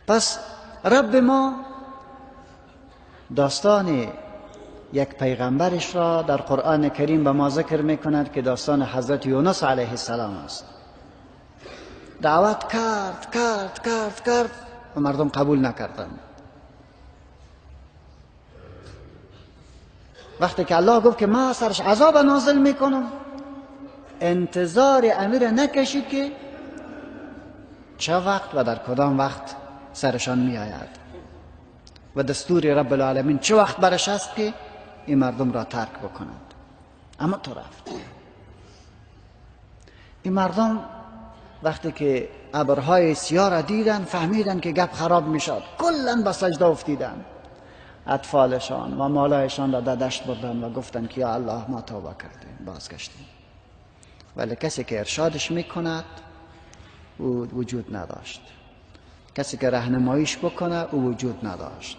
پس رب ما داستان یک پیغمبرش را در قرآن کریم به ما ذکر میکند که داستان حضرت یونس علیه السلام است. دعوت کرد کرد کرد کرد و مردم قبول نکردند. وقتی که الله گفت که ما سرش عذاب نازل میکنم، انتظار امیر نکشید که چه وقت و در کدام وقت سرشان میآید و دستور رب العالمین چه وقت برش است که این مردم را ترک بکنند. اما تو رفت این مردم وقتی که ابرهای سیاه را دیدن فهمیدن که گپ خراب میشد، کلا به سجده افتیدن. اطفالشان و مالایشان را در دشت بردن و گفتن که یا الله ما توبه کردیم، بازگشتیم. ولی کسی که ارشادش میکند او وجود نداشت، کسی که راهنماییش بکنه او وجود نداشت.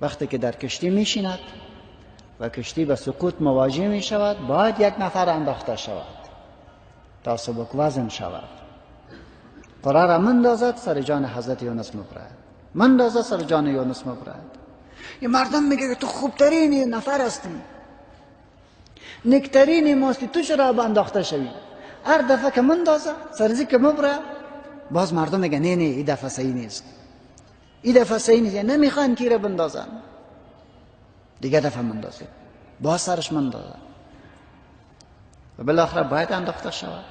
وقتی که در کشتی میشیند و کشتی به سقوط مواجه میشود، باید یک نفر انداخته شود تا سبک وزن شود. قرار مندازد سر جان حضرت یونس مبرد، مندازد سر جان یونس مبرد. یه مردم میگه که تو خوبترین نفر هستی، نکترین ماستی، تو چرا انداخته شوی؟ هر دفعه که مندازه سرزی که مبره، باز مردم میگه نه نه این دفعه صحیح نیست، این دفعه صحیح نیست، یعنی نمیخوان کی را بندازن، دیگه دفعه مندازه، باز سرش مندازه و بالاخره باید انداخته شود.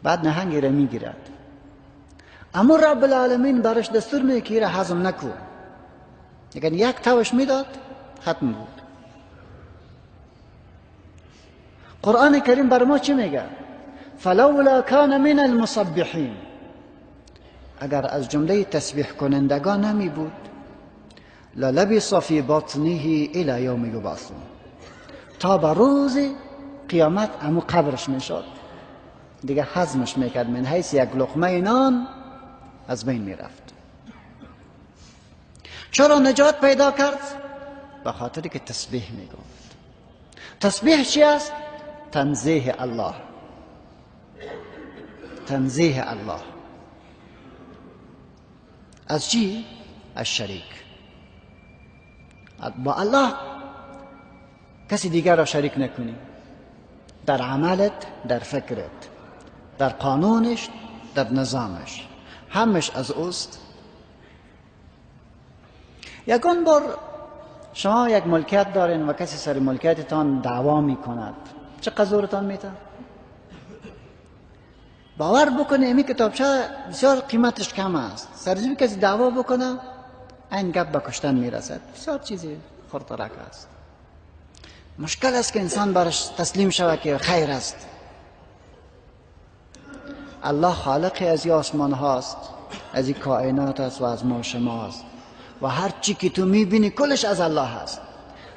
بعد نهنگی را میگیرد، اما رب العالمین برش دستور میده که را هضم نکو. یعنی یک تاوش میداد ختم بود. قرآن کریم بر ما چی میگه؟ فلولا کان من المسبحین. اگر از جمله تسبیح کنندگان نمی بود، للبث فی بطنه الی یوم یبعثون، تا به روز قیامت امو قبرش میشد، دیگه هضمش میکرد، من حیث یک لقمه نان از بین میرفت. چرا نجات پیدا کرد؟ به خاطر که تسبیح میگفت. تسبیح چی است؟ تنزیه الله، تنزیه الله از چی؟ از شریک. با الله کسی دیگر را شریک نکنی، در عملت، در فکرت، در قانونش، در نظامش، همش از اوست. یکان بار شما یک ملکیت دارین و کسی سر ملکیتتان دعوا میکند، چه قزورتان میته؟ باور بکنه این کتابچه بسیار قیمتش کم است، سر کسی دعوا بکنه این گپ به کشتن میرسد، بسیار چیزی خردترک است. مشکل است که انسان برش تسلیم شود که خیر است. الله خالق از این آسمان هاست، از این کائنات است و از ما شما است و هر چی که تو میبینی کلش از الله است.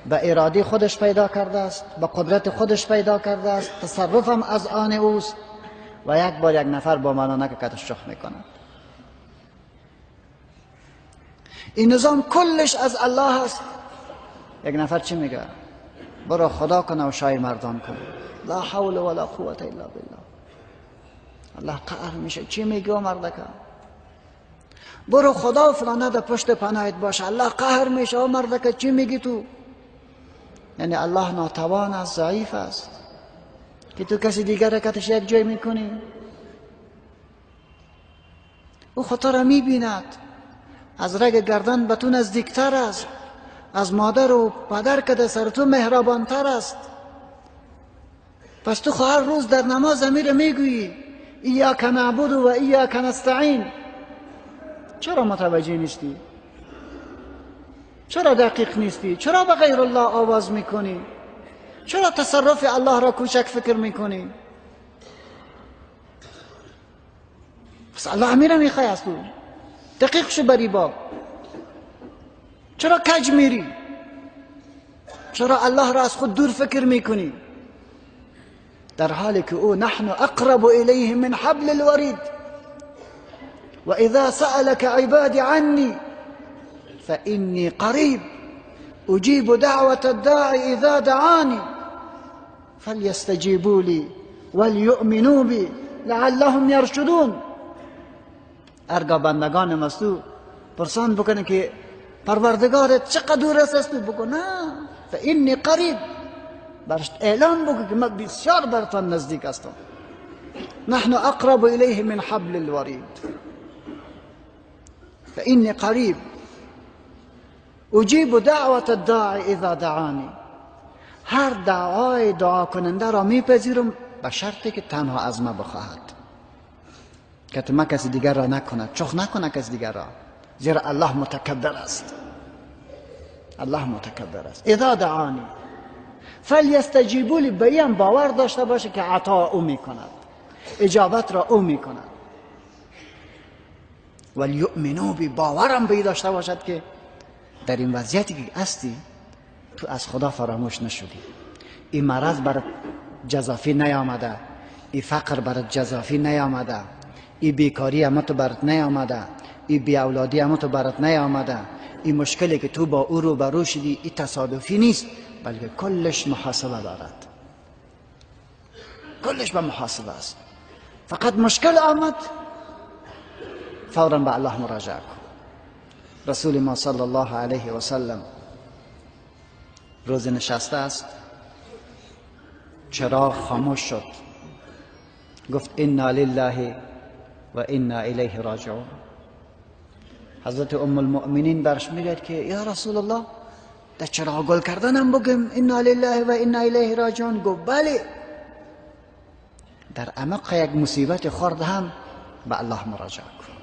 به اراده خودش پیدا کرده است، به قدرت خودش پیدا کرده است، تصرف هم از آن اوست. و یک بار یک نفر با ملانه که کتش چخ میکند. این نظام کلش از الله است. یک نفر چی میگه؟ برو خدا کنه و شای مردان کنه. لا حول ولا قوت الا بالله. الله قهر میشه. چی میگه و مردکه؟ برو خدا و فلانه در پشت پناهت باشه. الله قهر میشه و مردکه چی میگی تو؟ یعنی الله ناتوان است، ضعیف است که تو کسی دیگر را کتش یک جای میکنی. او خطا را میبیند، از رگ گردن به تو نزدیکتر است، از مادر و پدر که در سر تو مهربانتر است. پس تو هر روز در نماز امیر میگویی ایاک نعبد و ایاک نستعین. چرا متوجه نیستی؟ چرا دقیق نیستی؟ چرا به غیر الله آواز میکنی؟ چرا تصرف الله را کوچک فکر میکنی؟ پس الله امیر میخوای از تو دقیق شو بری باب. چرا کج میری؟ چرا الله را از خود دور فکر میکنی؟ در حالی که او نحن اقرب الیه من حبل الورید و اذا سألك عبادی عنی فإني قریب اجیب دعوة الداعی اذا دعانی فلیستجیبوا لی ولیؤمنوا بی لعلهم یرشدون. هرگاه بندگان مستو پرسان بکنه که پروردگارت چقدر دور است از تو، بگو نه، فانی قریب. برش اعلان بگو که من بسیار برتان نزدیک هستم. نحن اقرب الیه من حبل الورید. فانی قریب اجیب دعوت الداعی اذا دعانی. هر دعای دعا کننده را میپذیرم به شرطی که تنها از ما بخواهد، که ما کسی دیگر را نکند، چخ نکنه کسی دیگر را، زیرا الله متکبر است. الله متکبر است. اذا دعانی فلیستجیبوا لی، به این باور داشته باشه که عطا او میکند، اجابت را او میکند. ولیؤمنوا بی، باورم به داشته باشد که در این وضعیتی که هستی تو از خدا فراموش نشدی. این مرض برات جزافی نیامده، این فقر برات جزافی نیامده، این بیکاری هم تو برات نیامده، این بی اولادی هم تو برات نیامده، این مشکلی که تو با او رو برو شدی این تصادفی نیست، بلکه کلش محاسبه دارد، کلش به محاسبه است. فقط مشکل آمد فورا به الله مراجعه کن. رسول ما صلی الله علیه و سلم روز نشسته است، چراغ خاموش شد، گفت انا لله و انا الیه راجعون. حضرت ام المؤمنین برش میگه که یا رسول الله، در چراغ گل کردنم بگم انا لله و انا الیه راجعون؟ گفت بله. در عمق یک مصیبت خرد هم به الله مراجعه کن.